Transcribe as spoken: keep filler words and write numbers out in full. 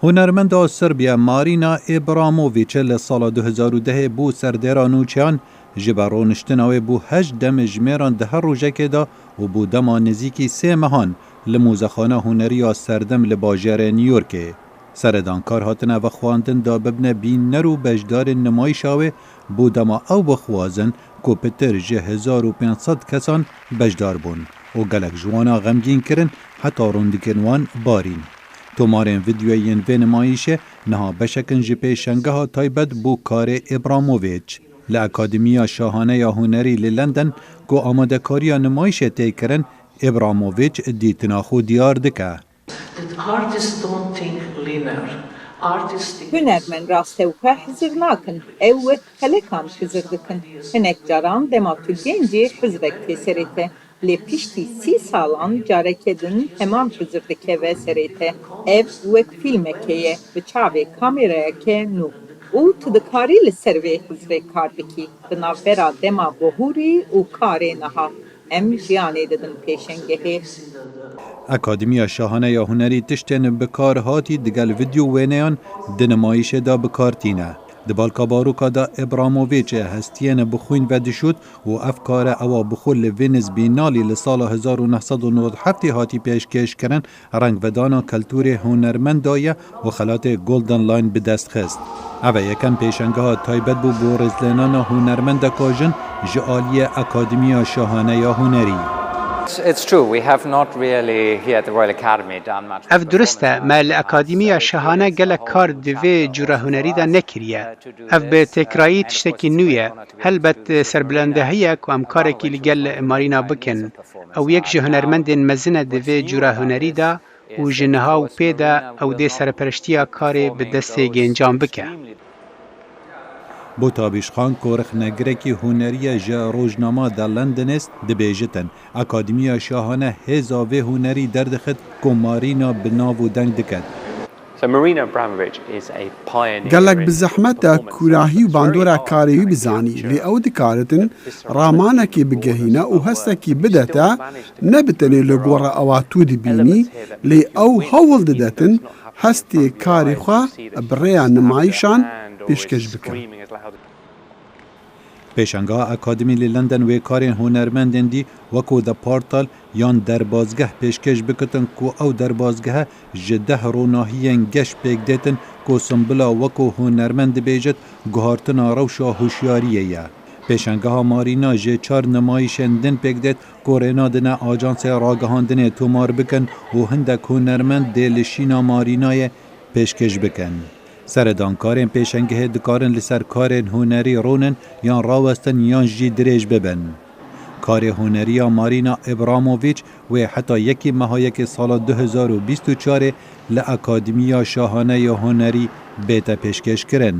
Hunermenda Serbiya Marina Abramovic li sala du hezar û dehê bû serdêra nûçeyan, ji ber rûniştina wê bû heşt demjimêran di her rojekê de û bû dema nêzîkî sê mehan li Mûzexana Hunerî ya Serdem li bajêrê New Yorkê. Seredankar hatine vexwendin da bibine bîner û beşdarên nimayîşa wê, bû dema ew bixwazin ku pitir ji hezar û pênc sed kesan beşdar bûn û gelek ji wana xemgîn kirin, heta rûndikên wan barîn. Tomarên vîdyoyê yên vê nimayîşê niha beşek in ji pêşengeha taybet bo karê Abramovic. Li Akademiya Şahane ya Hunerî li London ku amadekariya nimayîşê tê kirin, Abramovic dîtina xwe diyar dike. That artists don't think linear. Artists think Hunermend rastewxwe hizir nakin. Ew wek pelekan hizir dikin. Hinek caran dema tu genc î hizirek tê serê te. Lê piştî sî salan careke din heman hizir dikeve serê te. Ev wek fîlmekê ye. Bi çavê kamerayeke nû. Û tu dikarî li ser vê hizirê kar bikî. Di navbera dema bohûrî û karê niha. Em jiyanê didin pêşengehê. Akademiya Şahane ya Hunerî tiştên bi kar hatî digel vîdyo wêneyan di nimayîşê de bi kar tîne. Di balka baroka de Abramovic hestiyên bi xwîn vedişût û ev kare ewa bi xwe li Venice Biennale li sala hezar û neh sed û nod heftê hatî pêşkêş kirin, rengvedana keltûrê hunermenda ye û xelatê Golden Lion bi dest xist. Ev e yekem pêşengeha taybet bû bo rêzlênana hunermendeka jin ji aliyê Akademiya Şahane ya Hunerî. It's true, we have not really here at the Royal Academy done much. Ev durist e, me li Akademiya Şahane gelek kar di vê cûra hunerî de nekiriye. Ev bi têkirayî tiştekî nû ye. Helbet serbilendiya heye ku em karekî li gel Marîna bikin. Ew yek ji hunermendên mezin e di vê cûra hunerî de û ji niha û pê de ew dê serpereştiya karê bi destê gêncan bike. Bo Tabîşxan ku rexnegirekî hunerî ye ji rojnama The Londonist dibêjitin, Akademiya Şahane hêza vê hunerî derdixit ku Marîna bi nav û deng diket. So Marina Abramovic is a pioneer Gelek in bi zehmet e performance kûrahî û arts. It's very bandora hard karê to wî actually bizanî, capture lê ew dikaretin this sort of ramanekê broader bigehîne û scope of hestekî work. bidete, Still managed to ne bi tenê li capture gora ewa tu dibînî, elements here that lê we can ew win hewl with, didetin but it's not hestê happening karê live. xwe We see the bi rêya stamped nimayîşan hand or is pêşkêş bikin. Screaming as loud. Pêşengeha Akademî li London wê karên hunermendên dî wekû The Portal yan derbazgeh pêşkêş bikitin ku ew derbazgehe ji deh ronahiyên geş pêk dêtin ku simbila wekû hunermend dibêjit guhartina rewşa hişyariyê ye. Pêşengeha Marîna ji çar nimayîşên din pêk dêt ku rê nadine ajansê ragihandinê tomar bikin û hindek hunermend dê li şîna Marînayê pêşkêş bikin. Seredankarên pêşengehê dikarin li ser karên hunerî rûnin yan rawestin yan jî dirêj bibin. Karê hunerî ya Marîna Abramovic wê heta yekê meha yekê sala du hezar û bîst û çarê li Akademiya Şahane ya Hunerî bête pêşkêşkirin.